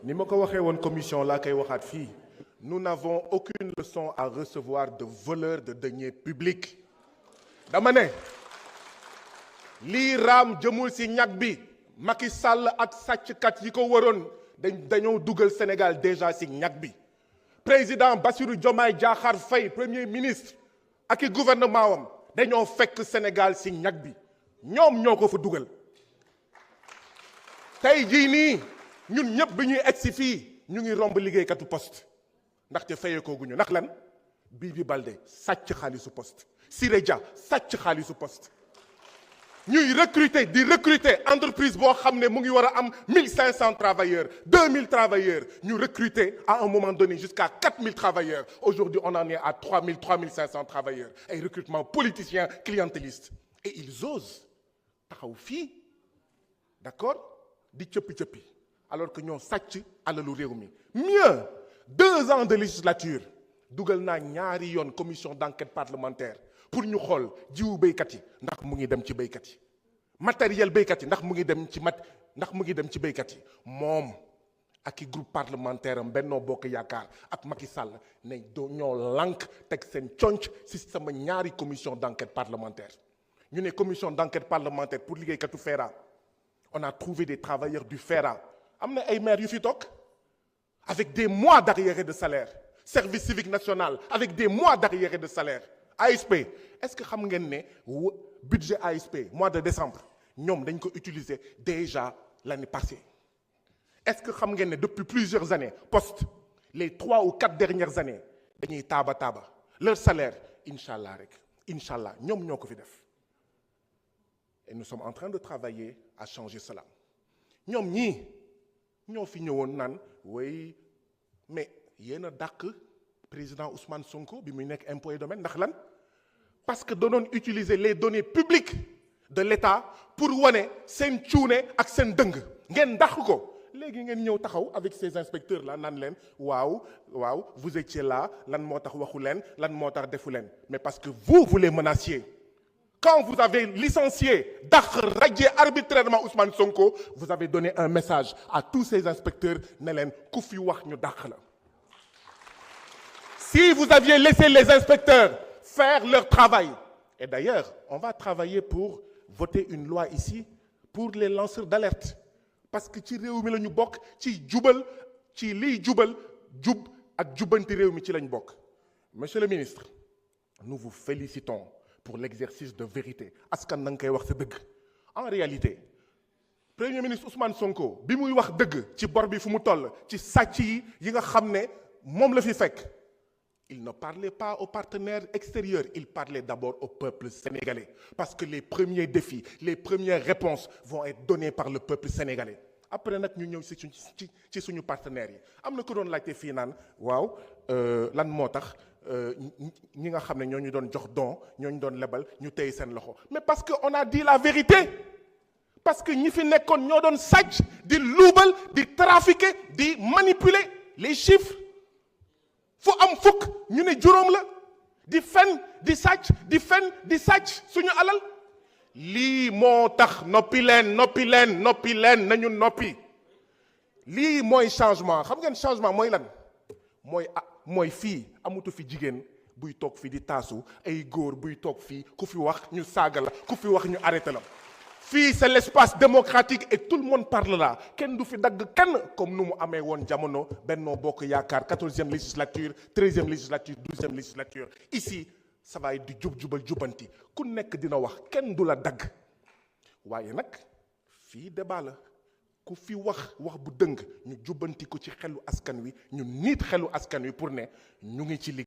ni ma ko waxee woon commission laa koy waxaat fii nous n'avons aucune leçon à recevoir de voleurs de deniers publics dama ne lii raam jëmul ci ñag bi Macky Sall ak sàcckat yi ko waroon dañoo dugal Sénégal déjà ci ñag bi président Bassirou Diomaye Diakhar Faye premier ministre ak i gouvernement wam dañoo fekk Sénégal ci ñag bi ñoom ñoo ko fa dugal tey jii nii ñun ñëpp bi ñuy egsi fii ñu ngi romb liggéeykatu poste ndaxte fayekooguñu ndax lan Bibi Baldé sàcc xaalisu poste Siré Dia sàcc xaalisu poste ñuy recruter entreprise boo xam ne mu ngi war a am 1500 travailleurs 2000 travailleurs ñu recruter à un moment donné jusqu'à 4000 travailleurs aujourd'hui on en est à 3000 3500 travailleurs ay recrutement politicien clientéliste et ils osent taxaw fii d'accord di cëppi-cëppi alors que ñoo sàcc alalu réew mi mieux 2 ans de législature dugal naa ñaari yoon commission d'enquête parlementaire pour ñu xool jiwu béykat yi ndax mu ngi dem ci béykat yi matériel béykat yi ndax mu ngi dem ci béykat yi moom ak i groupe parlementaire am Benno Bokk Yaakaar ak Macky Sall ne ñoo lànk teg seen conc ci sama ñaari commission d'enquête parlementaire ñu ne commission d'enquête parlementaire pour liggéeykatu FERA on a trouvé des travailleurs du FERA am na ay maires yu fi toog avec des mois d'arriérés de salaire service civique national avec des mois d'arriérés de salaire ASP est-ce que xam ngeen ne budget ASP mois de décembre ñoom dañ ko utiliser déjà l'année passée est-ce que xam ngeen ne depuis plusieurs années poste les 3 ou 4 dernières années dañuy taaba leur salaire incha allah ñoom ñoo ko fi def et nous sommes en train de travailler à changer cela ñoom ñii ñoo fi ñëwoon naan way mais yéen a dàq président Ousmane Sonko bi muy nekk impôt et domaine ndax lan parce que danoon utiliser les données publiques de l'État pour wane seen cuune ak seen dëng ngeen dàq ko léegi ngeen ñëw taxaw avec ces inspecteurs là naan leen waaw vous étiez là lan moo tax waxu leen lan moo tax defu leen mais parce que vous les menaciez quand vous avez licencié dàq radié arbitrairement Ousmane Sonko vous avez donné un message à tous ces inspecteurs ne leen ku fi wax ñu dàq la si vous aviez laissé les inspecteurs faire leur travail et d'ailleurs on va travailler pour voter une loi ici pour les lanceurs d'alerte parce que ci réew mi la ñu bokk ci jubal ci liy jubal jub ak jubbanti réew mi ci lañ bokk monsieur le ministre nous vous félicitons pour l'exercice de vérité askan na nga koy wax sa dëgg en réalité premier ministre Ousmane Sonko bi muy wax dëgg ci bor bi fu mu toll ci sàcc yi nga xam ne moom la fi fekk il ne parlait pas aux partenaires extérieurs il parlait d'abord au peuple sénégalais parce que les premiers défis les premières réponses vont être données par le peuple sénégalais après nag ñu ñëw ci suñu partenaires yi am na ko doon laajte fii naan waaw lan moo tax ñi nga xam ne ñoo ñu doon jox don ñoo ñu doon lebal ñu tey seen loxo mais parce que on a dit la vérité parce que ñi fi nekkoon ñoo doon sàcc di luubal di trafiquer di manipuler les chiffres fu am fukk ñu ne juróom la di fen di sàcc suñu alal lii moo tax noppi leen nañu noppi lii mooy changement xam ngeen changement mooy lan mooy fii amutu fi jigéen buy toog fii di taasu ay góor buy toog fii ku fi wax ñu saaga la ku fi wax ñu arrêté la fii c'est l'espace démocratique et tout le monde parlera kenn du fi dagg kenn comme nu mu amee woon jamono Benno Bokk Yaakaar 14e législature 13e législature 12e législature ici ça va être di jubal jubanti ku nekk dina wax kenn du la dagg waaye nag fii débat la ku fi wax bu dëng ñu jubanti ko ci xelu askan wi ñu niit xelu askan wi pour ne ñu ngi ci liggéey